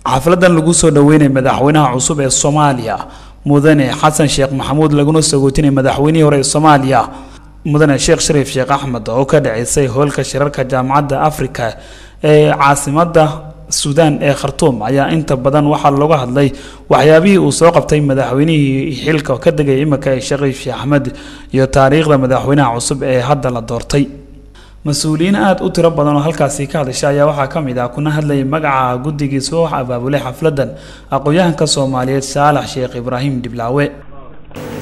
Xafladan lagu soo dhaweynay madaxweynaha cusub ee Soomaaliya Mudane Xasan Sheekh Maxamuud, laguna sagootinay madaxweynihii hore ee Soomaaliya Mudane Sheekh Shariif Sheekh Axmed, oo ka dhaceysay hoolka shirarka Jaamacadda Afrika ee caasimadda Suudaan ee Khartuum, ayaa inta badan waxaa looga hadlay waxyaabihii uu soo qabtay madaxweynihii xilka ka degay imika ee Shariif Sheekh Axmed iyo taariikhda madaxweynaha cusub ee hadda la doortay. Mas-uuliyiin aada u tiro badan oo halkaasi ka hadashay ayaa waxaa ka mid ah, kuna hadlayay magaca guddigii soo abaabulay xafladan, aqoon-yahanka Soomaaliyeed Saalax Sheekh Ibraahim Dhiblaawe.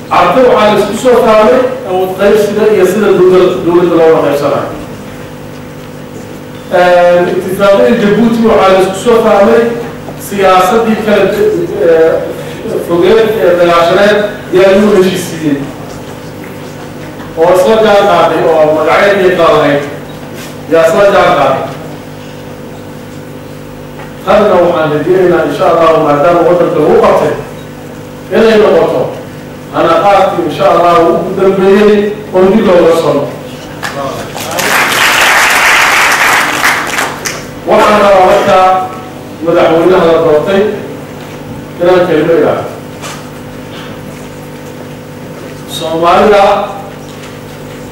Carto waxaa la isku soo fahmay awood qaybsiga iyo sida dowladda looga qaybsanayo. Itifaaqiyada Jabuuti waxaa la isku soo fahmay siyaasaddii kala fogeed ee dagaashaneed yaa lagu heshiisiiyey oo isla jaan qaaday, oo magacyadii qaadanayd yaa isla jaan qaaday. Tanna waxaan rajeynaynaa, insha Allahu, maadaama waddanka lagu qabtay, inay noqoto hanaqaadkii, insha Allahu, ugu dambeeyey oo dib looga sono. Waxaan rabaa markaa madaxweynaha la doortay inaan kelmo idhaahdo. Soomaalida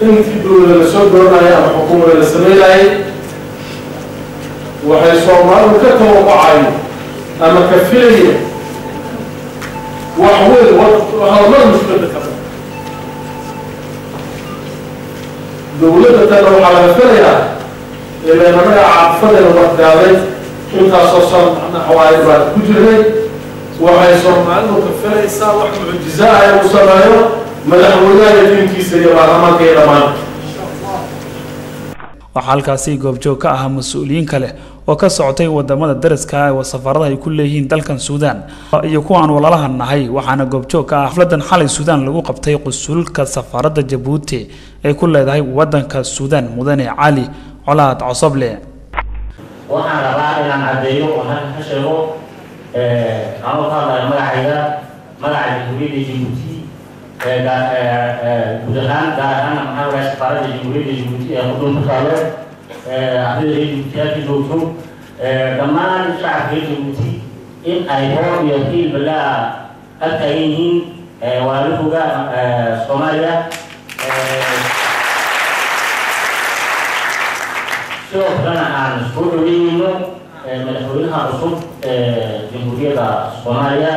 intii dowlada la soo dooranayay ama xukuumada la sameynayay, waxay Soomaalidu ka tawaqucayo ama ka filayeen wax weyn, waxaa mushkilada ka dowladda. Tana waxaa laga filayaa, ilaan annaga caatifadeena waxgaaday intaasoo san macnaha xawaayo baan ku jirnay, waxay Soomaalidu ka filaysaa wax mucjiza ah inuu sameeyo madaxweynaha iyo tiimkiisa iyo baarlamaanka iyo dhammaan. Waxaa halkaasi goobjoog ka ahaa mas-uuliyiin kale oo ka socotay wadamada dariska ee safaaradaha ay ku leeyihiin dalkan Suudaan iyo kuwa aan walaalaha nahay. Waxaana goobjoog ka ah xafladan xalay Suudaan lagu qabtay qusulka safaaradda Jabuuti ay ku leedahay wadanka Suudaan, Mudane Cali Colaad Cosoble. Waxaan rabaa inaan caddeeyo oo halkan ka sheego, anoo ka hadlayo magacayga, magaca Jamhuuriyadda Jabuuti guud ahaan, gaar ahaana maxaa walahay safaaradda Jamhuuriyadda Jabuuti ee Qudun ku taalo, ardayda reer Jabuuti halkii joogto, dhammaan shacabka reer Jabuuti, in ay hoor iyo hiil balaa ag taagan yihiin walaalahooga Soomaaliya. Sidoo kalena aan soo dhaweyneyno madaxweynaha cusub ee Jamhuuriyadda Soomaaliya,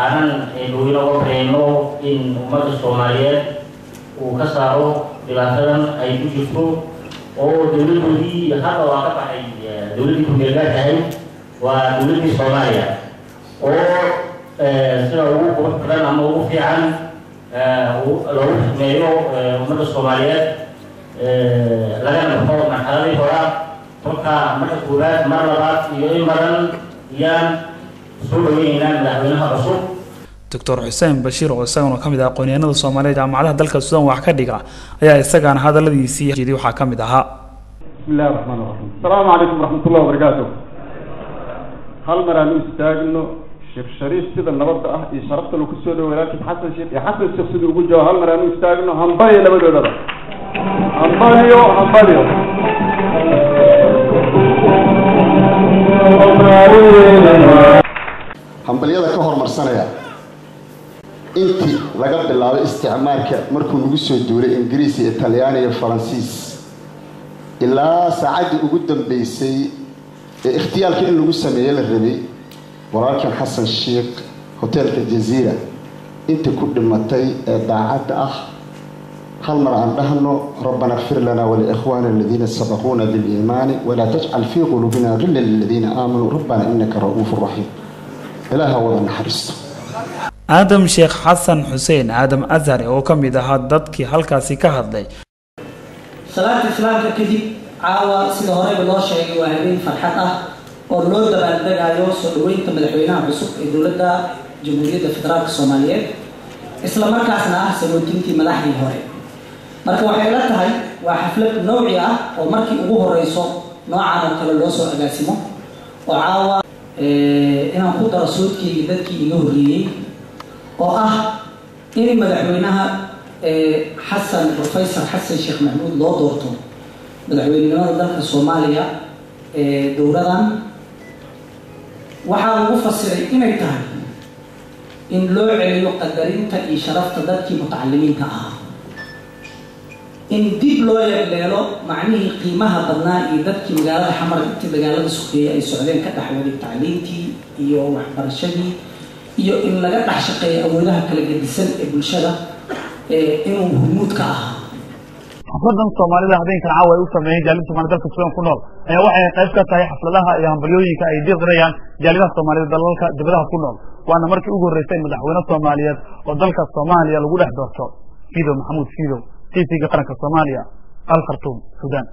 aanan dhoweyno uga baryayno in ummadda Soomaaliyeed uu ka saaro dhibaatadan ay ku jirto, oo dowladdoodii hadda waa ka baxay dowladdii ku-meelgaarka ahayd, waa dowladdii Soomaaliya, oo sida ugu qurux badan ama ugu fiican loogu xidmeeyo ummadda Soomaaliyeed, lagana baxo marxaladii horaa. Kolka marka koowaad, mar labaad iyo in badan yaan soo dhaweyneynaa madaxweynaha cusub. Doctor Xuseen Bashiir, oo isaguna ka mid ah aqoon-yahanada Soomaaliyeed jaamacadaha dalka Suudaan wax ka dhiga, ayaa isagana hadaladiisii jeediyay waxaa ka mid ahaa: Bismi illahi raxmaan raxiim, asalaamu calaykum waraxmat ullahi wabarakaatu. Hal mar aan u istaagno Sheekh Shariif sida nabadda ah iyo sharafta lagu soo dhawo walaalkiis Xasan Sheekh, iyo Xasan Sheekh siduu ugu jawaabo. Hal mar aan u istaagno, hambaliyo labadoodaba, hambaliyo, hambaliyo. Hambalyada ka horumarsanaya, intii laga bilaabay isticmaalka markuu nagu soo duulay Ingiriis iyo Talyaani iyo Faransiis ilaa saacaddii ugu dambeysay ee ikhtiyaalka in lagu sameeye la rabay walaalkan Xasan Sheikh hoteelka Jaziira, inta ku dhimatay ee daacadda ah, hal mar aan dhahno: rabbana kfir lana waliikhwana aladiina sabaquuna biliimaani walaa tajcal fii quluubina gila liladiina aamanuu rabbana inaka ra'uufu raxiim. Ilaaha wada naxariisto. Aadam Sheekh Xasan Xuseen Aadam Azhari, oo ka mid ahaa dadkii halkaasi ka hadlay. Salaanta islaamka kadib, caawa sida horeyba loo sheegay waa habeen farxad ah oo loo dabaaldegayo soo dhaweynta madaxweynaha cusub ee dowladda Jamhuuriyadda Federaalka Soomaaliyeed, isla markaasna ah sagootintii madaxdii hore. Marka waxay la tahay waa xaflad nawci ah oo markii ugu horeyso noocan oo kale loo soo agaasimo, oo caawa inaan ku daro soodkeyga dadkii iga horreeyey, oo ah in madaxweynaha Xasan, Professor Xasan Sheekh Maxamuud, loo doorto madaxweynenimada dalka Soomaaliya ee dowladan. Waxaa lagu fasiray inay tahay in loo celiyo qadarinta iyo sharafta dadkii mutacalimiinta ahaa, in dib loo yegleelo macnihii qiimaha badnaa iyo dadkii magaalada Xamar intii dagaalada sukeeye ay socdeen ka dhex waday tacliintii iyo waxbarashadii, iyo in laga dhex shaqeeyo awoodaha kala gedisan ee bulshada inuu hormuud ka ahaa. Xafladan Soomaalida habeenkan caawa ay u sameeyeen jaaliyada Soomaalida dalka Suudaan ku nool ayaa waxay qayb ka tahay xafladaha iyo hambalyooyinka ay diiqirayaan jaaliyadaha Soomaalida dalalka dibadaha ku nool, waana markii ugu horreysay madaxweyne Soomaaliyeed oo dalka Soomaaliya lagu dhex doorto. Fiidow Maxamuud Fiidow, TV-ga Qaranka Soomaaliya, Al Khartuum, Suudaan.